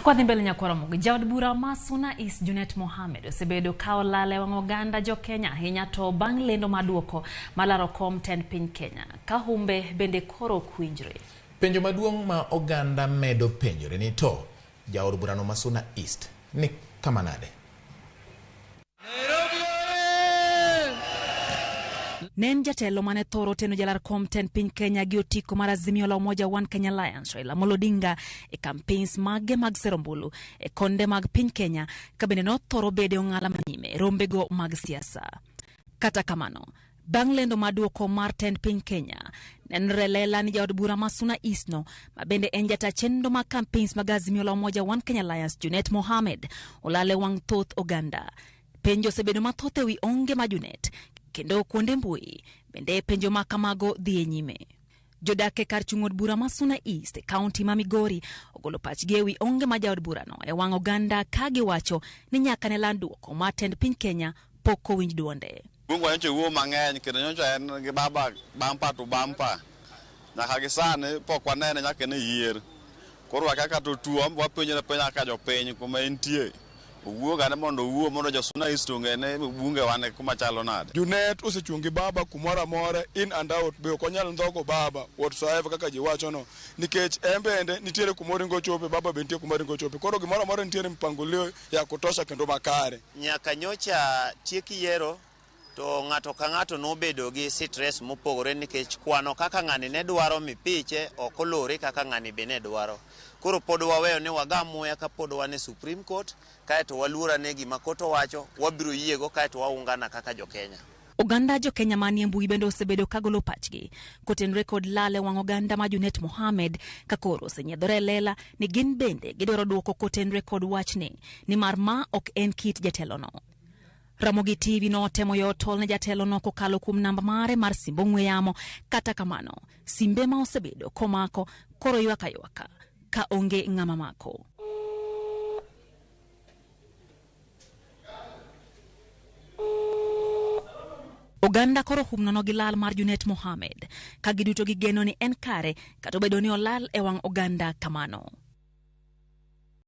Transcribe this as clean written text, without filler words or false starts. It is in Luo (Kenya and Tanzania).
Kwadhi mbele nyakwaramogi, jaod bura ma Suna East Junet Mohamed osebedo ka olal e wang' oganda jo Kenya ahinya to bang' lendo mar duoko malaro kom tend piny Kenya. Ka humbe bende koro ok winjre. Penjo maduong' ma oganda medo penjore ni to jaod burano ma Suna East ni kama nade? Ne en jatelo mane thoro teno jalar kom tend piny Kenya gi otiko mar Azimio la Umoja One Kenya Alliance Raila Amolo Odinga e campaigns mage mag sero ombulu e konde mag piny Kenya ka bende nothoro bedo e ong'ala manyime e rombego mag siasa. Kata kamano, bang' lendo mar duoko mar tend piny Kenya, nenore lela ni jaod bura ma Suna East no, ma bende en jata chenro mag campaigns mag Azimio la Umoja One Kenya Alliance Junet Mohamed, olal e wang' thoth oganda. Penjo osebedo mathoth e wi onge ma Junet, kendo kuonde mbui bende penjo ma kamago dhi e nyime. Jodak e kar chung' od bura ma Suna East e kaunti ma Migori ogolo pachgi e wi onge ma jaod burano e wang' oganda ka giwacho ni nyaka ne land duoko mar tend piny Kenya pok owinj duonde. Bungu nyocha owuoyo mang'eny kendo nyocha en gi baba bumper to bumper. Nyaka gi sani pok wanene nyaka ne yier. Koro wakia kata otuo, wan be wapenjore apenja kaka jopiny kuma entie. Owuog ane mondo owuo mondo jo Suna East ong'e ni bunge wan kuma chalo nade. Junet osechung' gi baba kumoro amora in and out be ok onyal ndhogo baba whatsoever kaka ji wacho no nikech en bende nitiere kuma oringo ochope baba be nitie kuma oringo ochope koro gimoro amora nitiere mpangilio ya kutosha kendo makare. Nyaka nyocha tiek yiero to ng'ato ka ng'ato nobedo gi stress mopogore nikech kwano kaka ng'ani ne dwaro mipiche ok olore kaka ng'ani be ne dwaro. Koro pod waweyo ni wagam muya ka pod wan e Supreme Court kaeto waluor ane gima court owacho, wabiro yiego kaeto waungana kaka jo Kenya. Oganda jo Kenya manie mbui bende osebedo ka golo pachgi kotenore kod lal e wang' oganda ma Junet Mohamed ka koro osenyiedhore e lela ni gin bende gidwaro duoko kotenore kod wachni nimar ma ok en kit jatelono. Ramogi TV notemo yo tol ne jatelono kokalo kuom namba mare mar simb ong'we yamo. Kata kamano, simbe ma osebedo komako koro ywak aywaka ka onge ng'ama mako. Oganda koro hum nono gi lal mar Junet Mohamed ka giduto gigeno ni en kare kata obedo ni olal e wang' oganda kamano.